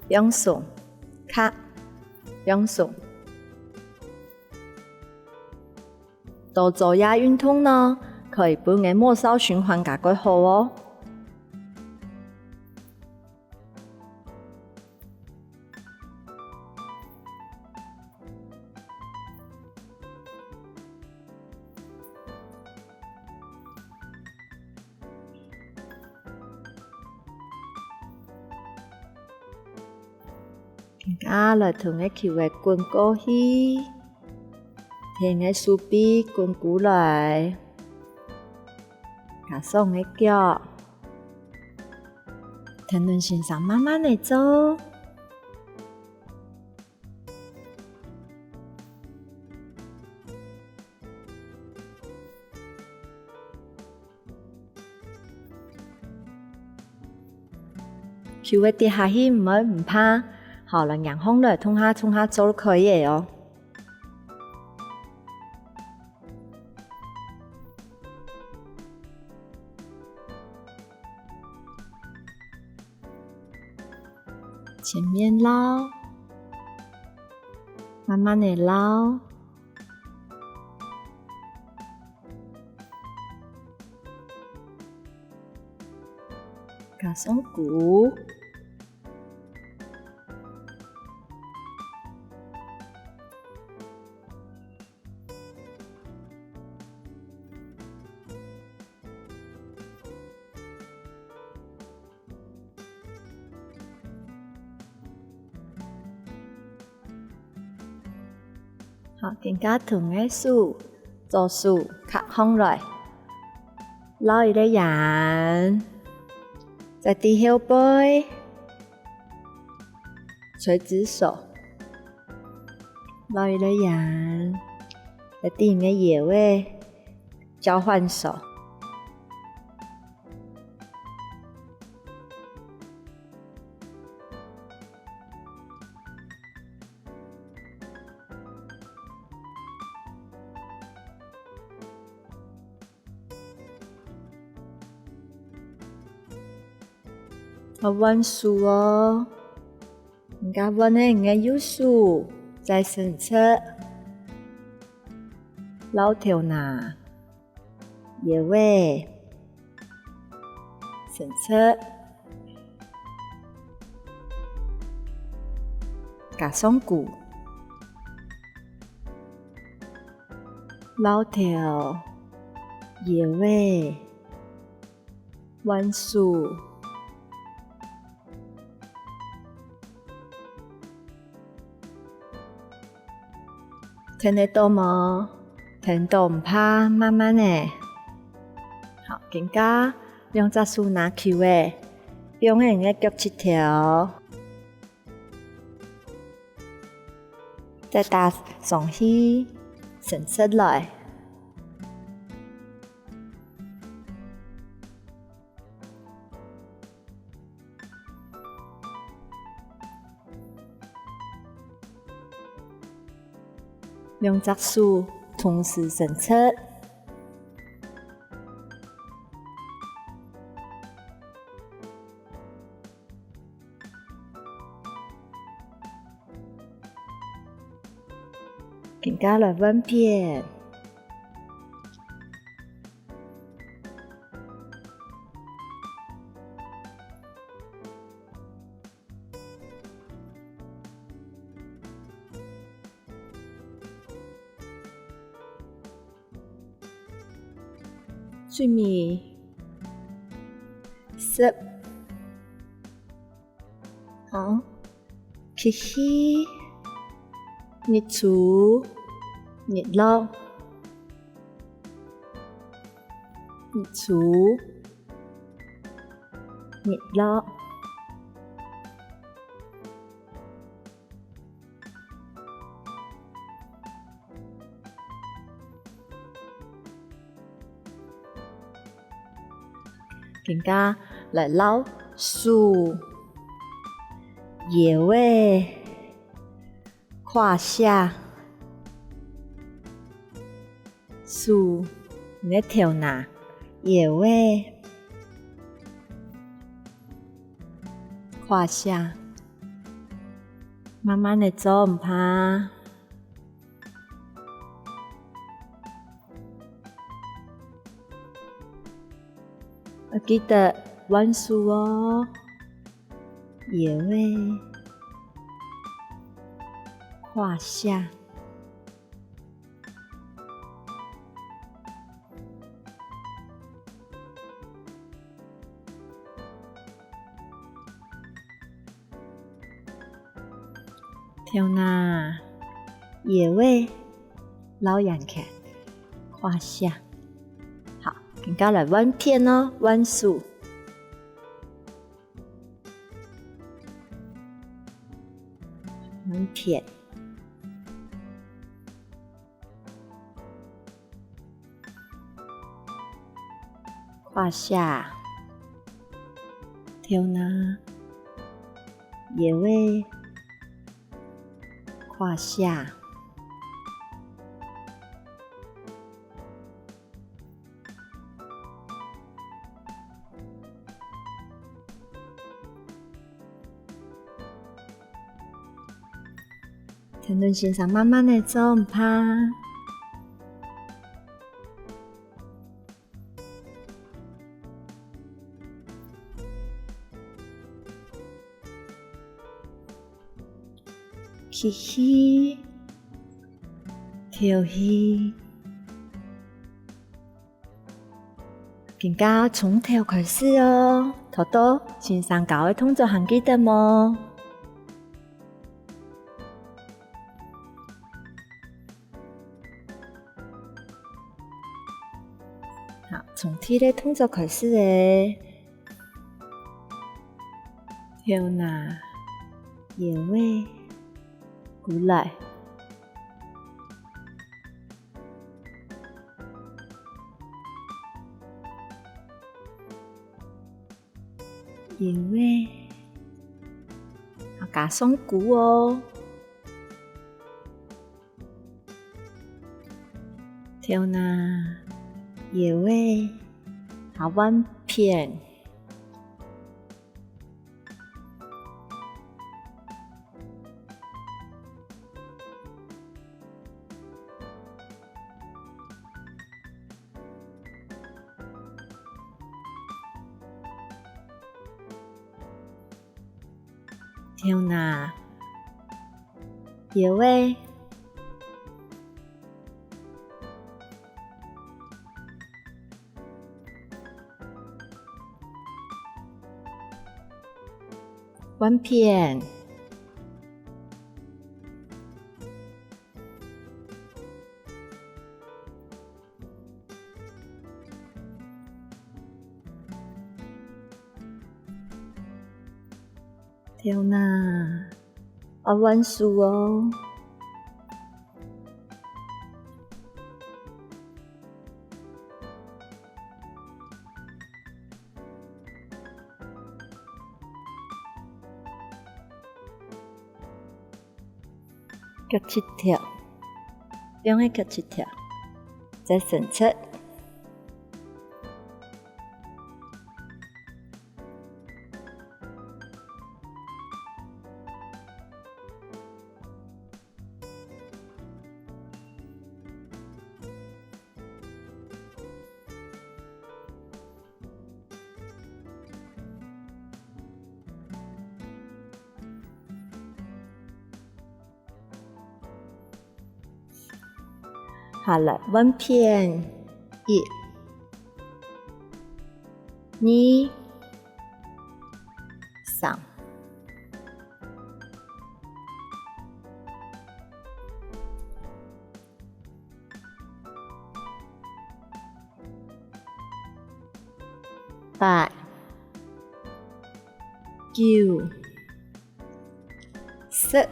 放鬆，卡，放鬆。多做這運動呢，可以分你个末梢循環加蓋好哦。 這下來同你个球仔滾過去，跈你个手臂滾過來，加上你个腳，跈等先生慢慢仔做。 球仔跌下去毋會毋怕，好，來，仰項來，動下動下做就可以了哦。 前面撈，慢慢仔撈，加上鼓。 好，今下同你个手，左手合䟘來，繞一個圓，再對後背，垂直手，繞一個圓，再對你个腰仔，交換手。 好，換手哦。你个換个，你个右手再伸直，摎頭那。 腰仔，伸直，加上跍，摎頭，腰仔，換手。 聽得到無？聽到毋怕，慢慢仔。好，今下兩隻手拿球仔，放在你个腳膝頭，再踏上去，伸直來。 兩隻手同時伸直。 今下來換片。 最尾，十。好，吸氣，日出，日落，出、日落。今下來摎手、腰仔、胯下、 手，你个頭那、腰仔、胯下，慢慢仔做，毋怕。愛記得換手哦，腰仔、胯下。 頭那、腰仔、摎圓圈、胯下。好，今下來換片哦，換手。 換片。胯下、頭那、腰仔、胯下。 跈等先生慢慢仔做，毋怕。 吸氣，敨氣。今下從頭開始哦，頭到先生教个動作還記得無？好，從第一个動作開始咧。 頭那、腰仔、胯下。腰仔，啊，加上胯哦。 頭那、腰仔，下換片。 頭那、腰仔，換片。 頭那，愛換手哦。 腳直直，放个腳直直，再伸直。 好了，換片，一、二、三。八、九、十。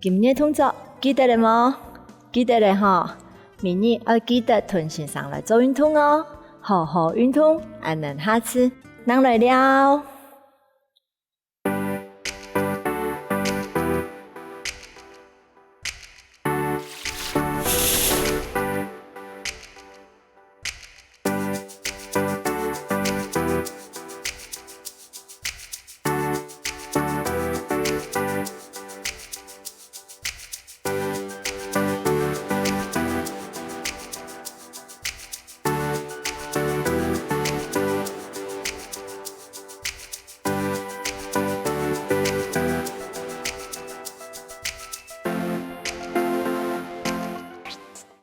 今日動作記得了無？記得了吼，明日愛記得同先生來做運動哦。好好運動，恁樣下次正來尞。